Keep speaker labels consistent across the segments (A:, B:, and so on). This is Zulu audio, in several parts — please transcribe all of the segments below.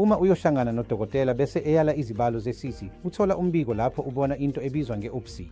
A: Uma uyohlangana nodokotela bese eyala izibalo ze-CC, uthola umbiko lapho ubona into ebizwa nge-OPSI.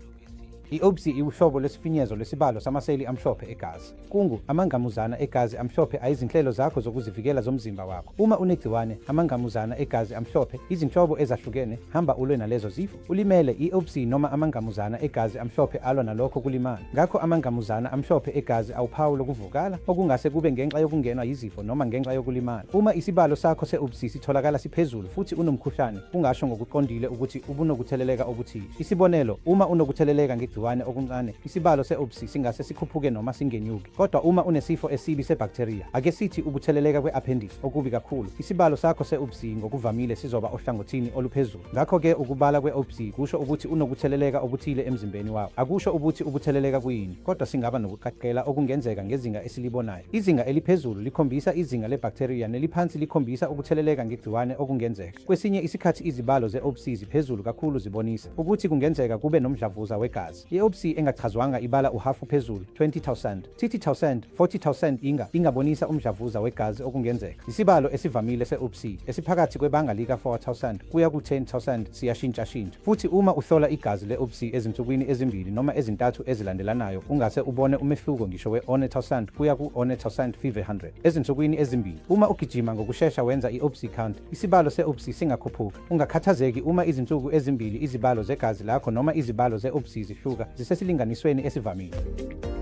A: I-OPSI iwuhlobo lwesifinyezo lwesibalo samaseli amhlophe egazi. Kungu, amangqamuzana egazi amhlophe ayizinhlelo zakho zokuzivikela zomzimba wakho. Uma unegciwane, amangqamuzana egazi amhlophe, izinhlobo ezahlukene, hamba ulwe nalezo zifo. Ulimele, i-OPSI noma amangqamuzana egazi amhlophe alwa nalokho kulimala. Ngakho amangqamuzana amhlophe egazi awuphawu lokuvukala, okungase kube ngenxa yokungenwa yizifo noma ngenxa yokulimala. Uma isibalo sakho se-OPSI sitholakala siphezulu futhi unomkhuhlane, kungasho ngokuqondile ukuthi ubunokutheleleka okuthile. Isibonelo, uma unokutheleleka ngegciwane okuncane, isibalo se-OPSI singase sikhuphuke noma singenyuki. Kodwa uma unesifo esibi sebhaktheriya, ake sithi ukutheleleka kwe-appendix okubi kakhulu, isibalo sakho se-OPSI ngokuvamile sizoba ohlangothini oluphezulu. Ngakho-ke ukubala kwe-OPSI kusho ukuthi unokutheleleka okuthile emzimbeni wakho. Akusho ukuthi ukutheleleka kuyini, kodwa singaba nokuqagela okungenzeka ngezinga esilibonayo. Izinga eliphezulu likhombisa izinga lebhaktheriya neliphansi likhombisa ukutheleleka ngegciwane okungenzeka. Kwesinye isikhathi izibalo ze-OPSI ziphezulu kakhulu zibonisa ukuthi kungenzeka kube nomdlavuza wegazi. I-OPSI engachazwanga ibala uhhafu phezulu, 20,000, 30,000, 40,000 inga ingabonisa umdlavuza wegazi okungenzeka. Isibalo esivamile se-OPSI esiphakathi kwebanga lika-4,000 kuya ku-10,000 siyashintshashintsha. Futhi uma uhlola igazi le-OPSI ezinsukwini ezimbili noma ezintathu ezilandelanayo ungase ubone umehluko ngisho we-1,000 kuya ku-1,500 ezinsukwini ezimbili. Uma ugijima ngokushesha wenza i-OPSI count, isibalo se-OPSI singakhuphuka. Ungakhathazeki uma izinsuku ezimbili izibalo zegazi lakho noma izibalo ze-OPSI zihluka, zisesilinganisweni esivamile.